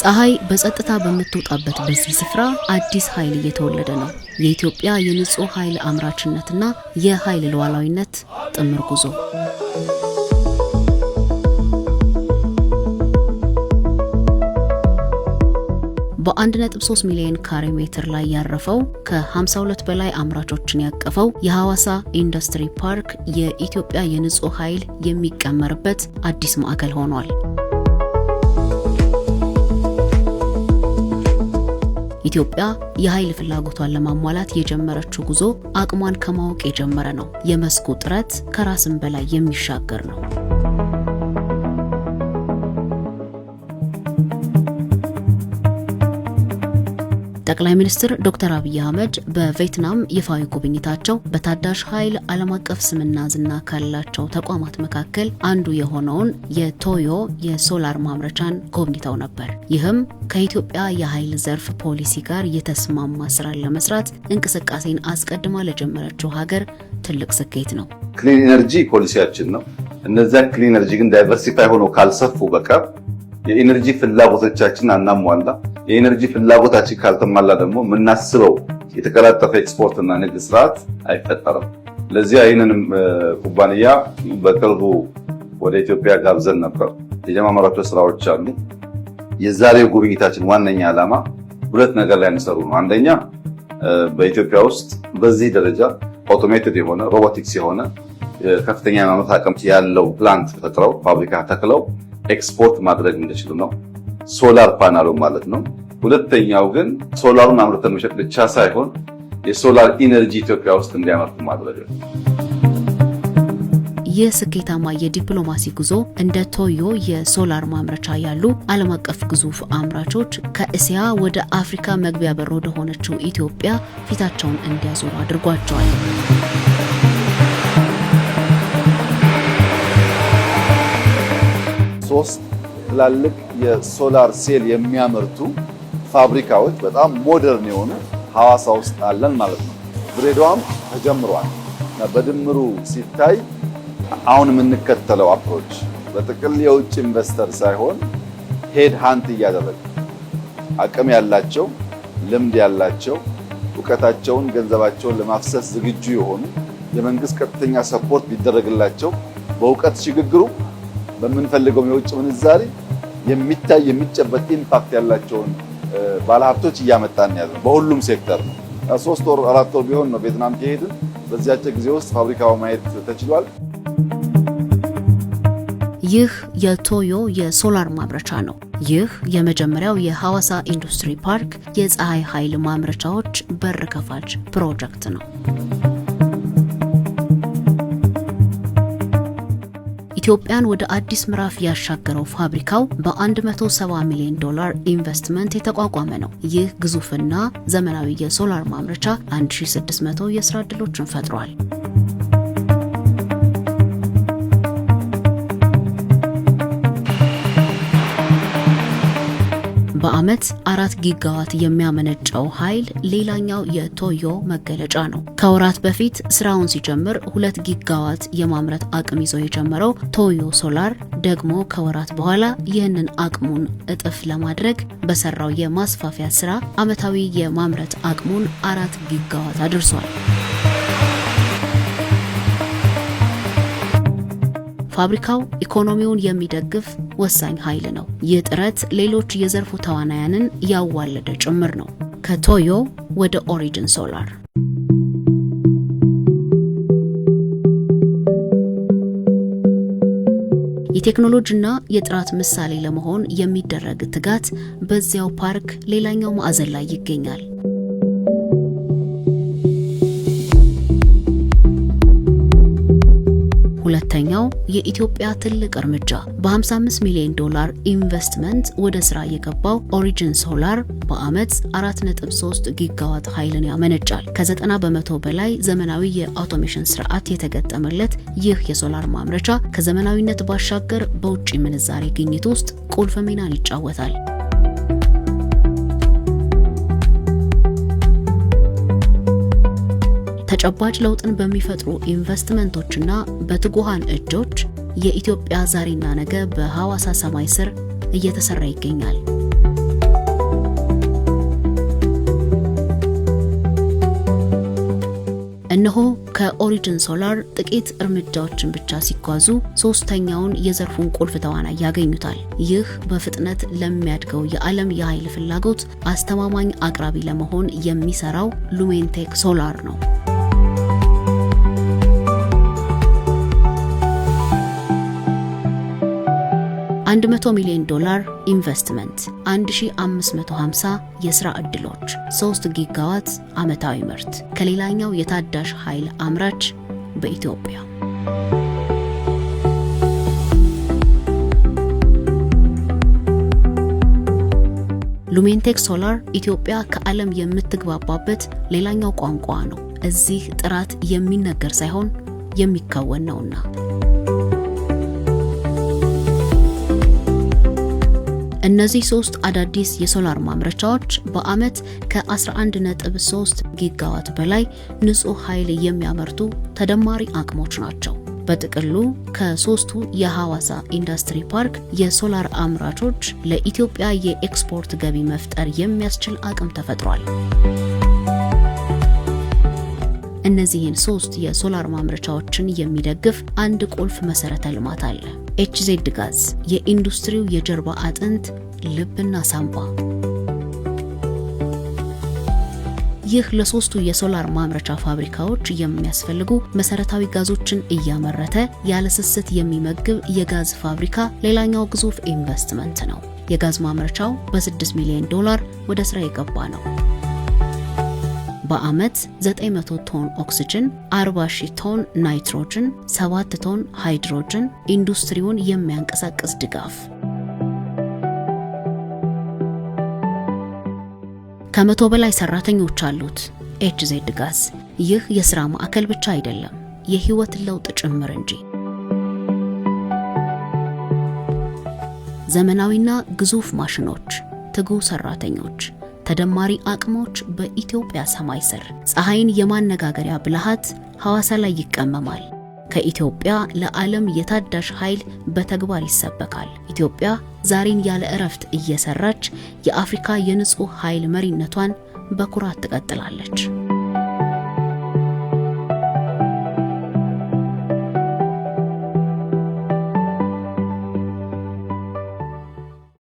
ፀሐይ በጸጥታ በምትወጣበት በዚህ ስፍራ አዲስ ኃይል እየተወለደ ነው። የኢትዮጵያ የንጹህ ኃይል አምራችነትና የኃይል ሉዓላዊነት ጥምር ጉዞ። በ1.3 ሚሊዮን ካሬ ሜትር ላይ ያረፈው፣ ከ52 በላይ አምራቾችን ያቀፈው የሐዋሳ ኢንዱስትሪ ፓርክ የኢትዮጵያ የንጹህ ኃይል የሚቀመርበት አዲስ ማዕከል ሆኗል። ኢትዮጵያ የኃይል ፍላጎቷን ለማሟላት የጀመረችው ጉዞ አቅሟን ከማወቅ የጀመረ ነው። የመስኩ ጥረት ከራስም በላይ የሚሻገር ነው። ጠቅላይ ሚኒስትር ዶክተር አብይ አህመድ በቬትናም ይፋዊ ጉብኝታቸው በታዳሽ ኃይል ዓለም አቀፍ ስምና ዝና ካላቸው ተቋማት መካከል አንዱ የሆነውን የቶዮ የሶላር ማምረቻን ጎብኝተው ነበር። ይህም ከኢትዮጵያ የኃይል ዘርፍ ፖሊሲ ጋር የተስማማ ስራን ለመስራት እንቅስቃሴን አስቀድማ ለጀመረችው ሀገር ትልቅ ስኬት ነው። Clean energy ፖሊሲያችን ነው። እነዚያ clean energy ግን diversify ሆኖ ካልሰፉ በቀር የ energy ፍላጎቶቻችን አናሟላ። የ energy ፍላጎታችን ካልተሟላ ደግሞ የምናስበው የተቀላጠፈ ኤክስፖርት እና ንግድ ስርዓት አይፈጠርም። ለዚያ ይህንንም ኩባንያ በቅርቡ ወደ ኢትዮጵያ ጋብዘን ነበር። የጀማመራቸው ስራዎች አሉ። የዛሬው ጉብኝታችን ዋነኛ ዓላማ ሁለት ነገር ላይ እንሰሩ ነው። አንደኛ፣ በኢትዮጵያ ውስጥ በዚህ ደረጃ automated የሆነ፣ ሮቦቲክስ የሆነ፣ ከፍተኛ የማምረት አቅም ያለው plant ፈጥረው፣ ፋብሪካ ተክለው ኤክስፖርት ማድረግ እንዲችሉ ነው። Solar panel ኡ ማለት ነው። ሁለተኛው ግን ሶላሩን አምርተን መሸጥ ብቻ ሳይሆን የ solar energy ኢትዮጵያ ውስጥ እንዲያመርቱ ማድረግ ነው። ይህ ስኬታማ የዲፕሎማሲ ጉዞ እንደ ቶዮ የሶላር ማምረቻ ያሉ ዓለም አቀፍ ግዙፍ አምራቾች ከእስያ ወደ አፍሪካ መግቢያ በር ወደ ሆነችው ኢትዮጵያ ፊታቸውን እንዲያዞሩ አድርጓቸዋል። ሶስት ትላልቅ የ solar cell የሚያመርቱ ፋብሪካዎች፣ በጣም modern የሆኑ፣ ሐዋሳ ውስጥ አለን ማለት ነው። ድሬዳዋም ተጀምሯል እና በድምሩ ሲታይ አሁን የምንከተለው approach በጥቅል የውጭ investor ሳይሆን head hunt እያደረገ አቅም ያላቸው፣ ልምድ ያላቸው፣ እውቀታቸውን ገንዘባቸውን ለማፍሰስ ዝግጁ የሆኑ፣ የመንግስት ቀጥተኛ support ቢደረግላቸው በእውቀት ሽግግሩ በምንፈልገው የውጭ ምንዛሪ የሚታይ የሚጨበጥ impact ያላቸውን ባለሀብቶች እያመጣን ያለ ነው። በሁሉም ሴክተር ነው። 3 ወር 4 ወር ቢሆን ነው ቬትናም ከሄድን። በዚያች ጊዜ ውስጥ ፋብሪካው ማየት ተችሏል። ይህ የቶዮ የሶላር ማምረቻ ነው። ይህ የመጀመሪያው የሐዋሳ ኢንዱስትሪ ፓርክ የፀሐይ ኃይል ማምረቻዎች በር ከፋች ፕሮጀክት ነው። ኢትዮጵያን ወደ አዲስ ምዕራፍ ያሻገረው ፋብሪካው በ170 ሚሊዮን ዶላር ኢንቨስትመንት የተቋቋመ ነው። ይህ ግዙፍና ዘመናዊ የሶላር ማምረቻ 1600 የስራ ዕድሎችን ፈጥሯል። በዓመት 4 ጊጋዋት የሚያመነጨው ኃይል ሌላኛው የቶዮ መገለጫ ነው። ከወራት በፊት ስራውን ሲጀምር 2 ጊጋዋት የማምረት አቅም ይዞ የጀመረው ቶዮ ሶላር ደግሞ ከወራት በኋላ ይህንን አቅሙን እጥፍ ለማድረግ በሰራው የማስፋፊያ ስራ ዓመታዊ የማምረት አቅሙን 4 ጊጋዋት አድርሷል። ፋብሪካው ኢኮኖሚውን የሚደግፍ ወሳኝ ኃይል ነው። ይህ ጥረት ሌሎች የዘርፉ ተዋናያንን ያዋለደ ጭምር ነው። ከቶዮ ወደ ኦሪጅን ሶላር። የቴክኖሎጂና የጥራት ምሳሌ ለመሆን የሚደረግ ትጋት በዚያው ፓርክ ሌላኛው ማዕዘን ላይ ይገኛል። ሁለተኛው የኢትዮጵያ ትልቅ እርምጃ፣ በ55 ሚሊዮን ዶላር ኢንቨስትመንት ወደ ስራ የገባው ኦሪጂን ሶላር በአመት 4.3 ጊጋዋት ኃይልን ያመነጫል። ከ90% በላይ ዘመናዊ የ automation ስርዓት የተገጠመለት ይህ የሶላር ማምረቻ ከዘመናዊነት ባሻገር በውጭ ምንዛሬ ግኝት ውስጥ ቁልፍ ሚናን ይጫወታል። ተጨባጭ ለውጥን በሚፈጥሩ ኢንቨስትመንቶችና በትጉሃን እጆች የኢትዮጵያ ዛሬና ነገ በሐዋሳ ሰማይ ስር እየተሰራ ይገኛል። እነሆ ከኦሪጅን ሶላር ጥቂት እርምጃዎችን ብቻ ሲጓዙ ሶስተኛውን የዘርፉን ቁልፍ ተዋናይ ያገኙታል። ይህ በፍጥነት ለሚያድገው የዓለም የኃይል ፍላጎት አስተማማኝ አቅራቢ ለመሆን የሚሰራው ሉሜንቴክ ሶላር ነው። $100 ሚሊዮን ኢንቨስትመንት፣ 1550 የስራ ዕድሎች፣ 3 ጊጋዋት ዓመታዊ ምርት ከሌላኛው የታዳሽ ኃይል አምራች በኢትዮጵያ። ሉሜንቴክ ሶላር ኢትዮጵያ ከዓለም የምትግባባበት ሌላኛው ቋንቋ ነው። እዚህ ጥራት የሚነገር ሳይሆን የሚከወን ነውና። እነዚህ ሶስት አዳዲስ የሶላር ማምረቻዎች በአመት ከ11.3 ጊጋዋት በላይ ንጹህ ኃይል የሚያመርቱ ተደማሪ አቅሞች ናቸው። በጥቅሉ ከሶስቱ የሐዋሳ ኢንዱስትሪ ፓርክ የሶላር አምራቾች ለኢትዮጵያ የኤክስፖርት ገቢ መፍጠር የሚያስችል አቅም ተፈጥሯል። እነዚህን ሶስት የሶላር ማምረቻዎችን የሚደግፍ አንድ ቁልፍ መሰረተ ልማት አለ። ኤችዜድ ጋዝ፣ የኢንዱስትሪው የጀርባ አጥንት፣ ልብና ሳምባ። ይህ ለሶስቱ የሶላር ማምረቻ ፋብሪካዎች የሚያስፈልጉ መሰረታዊ ጋዞችን እያመረተ ያለስስት የሚመግብ የጋዝ ፋብሪካ ሌላኛው ግዙፍ ኢንቨስትመንት ነው። የጋዝ ማምረቻው በ6 ሚሊዮን ዶላር ወደ ስራ የገባ ነው። በአመት 900 ቶን ኦክሲጅን፣ 40,000 ቶን ናይትሮጅን፣ 7 ቶን ሃይድሮጅን ኢንዱስትሪውን የሚያንቀሳቅስ ድጋፍ። ከ100 በላይ ሰራተኞች አሉት ኤችዜድ ጋዝ። ይህ የስራ ማዕከል ብቻ አይደለም፣ የህይወት ለውጥ ጭምር እንጂ። ዘመናዊና ግዙፍ ማሽኖች፣ ትጉህ ሰራተኞች፣ ተደማሪ አቅሞች በኢትዮጵያ ሰማይ ስር። ፀሐይን የማነጋገሪያ ብልሃት ሐዋሳ ላይ ይቀመማል። ከኢትዮጵያ ለዓለም የታዳሽ ኃይል በተግባር ይሰበካል። ኢትዮጵያ ዛሬን ያለ እረፍት እየሰራች የአፍሪካ የንጹህ ኃይል መሪነቷን በኩራት ትቀጥላለች።